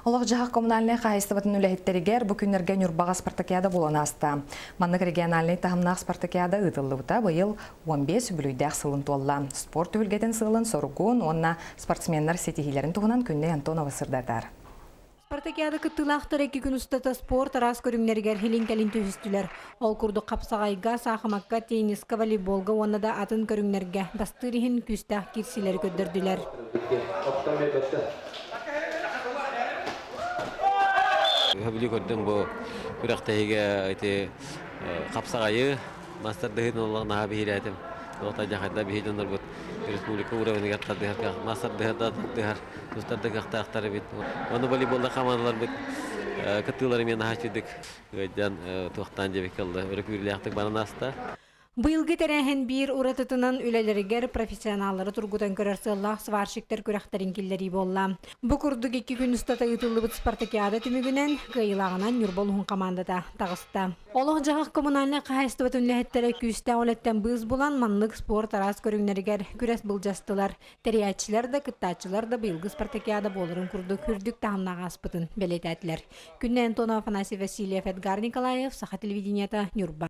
Олох-дьаһах коммунальнай хаһаайыстыбатын үлэһиттэригэр бу күннэргэ Ньурбаҕа спартакиада буолан ааста. Маннык региональнай таһымнаах спартакиада ыытыллыбыта быйыл 15 үбүлүйдээх сылын туолла. Спорт түһүлгэтин сыалын-соругун уонна спортсменнар ситиһиилэрин туһунан Күннэй Антонова сырдатар. Спартакиада кыттыылаахтара икки күн устата спорт араас көрүҥнэригэр илин-кэлин түһүстүлэр. Ол курдук хапсаҕайга, саахымакка, тенниска, волейболга уонна да атын көрүҥнэргэ бастыыр иһин күүстээх киирсиилэри көрдөрдүлэр. Сөбүлүү көрдүм бу күрэхтэһиигэ ити хапсаҕайы мастардыһыытын олох наһаа биһирээтим. Туохта дьахайда биһи дьоннорбут республика уровенигар тардыһар мастардыһар да тардыһар тустар да кыахтаахтар эбит. Ону волейболда хамаандаларбыт кыттыылары эмиэ наһаа үчүгдүк ыйдан туохтаан диэбиккэ ылла өрө күүрүүлээхтик баран ааста. Быйылгы тэрээһин биир уратытынан үлэлэригэр профессионаллары тургутан көрөр сыаллаах сварщиктар күрэхтэрин киллэрии буолла. Бу курдук икки күн устата ыытыллыбыт спартакиада түмүгүнэн кыайыылааҕынан Ньурба улууһун хамаандата таҕыста. Олох-дьаһах коммунальнай хаһаайыстыбатын үлэһиттэрэ күүстээх үлэттэн быыс булан маннык спорт араас көрүҥнэригэр күрэс былдьастылар. Тэрийээччилэр да, кыттааччылар да быйылгы спартакиада буоларын курдук үрдүк таһымнаах ааспытын бэлиэтээтилэр. Күннэ Антонова, Афанасий Васильев, Эдгар Николаев, Саха телевидениета, Ньурба.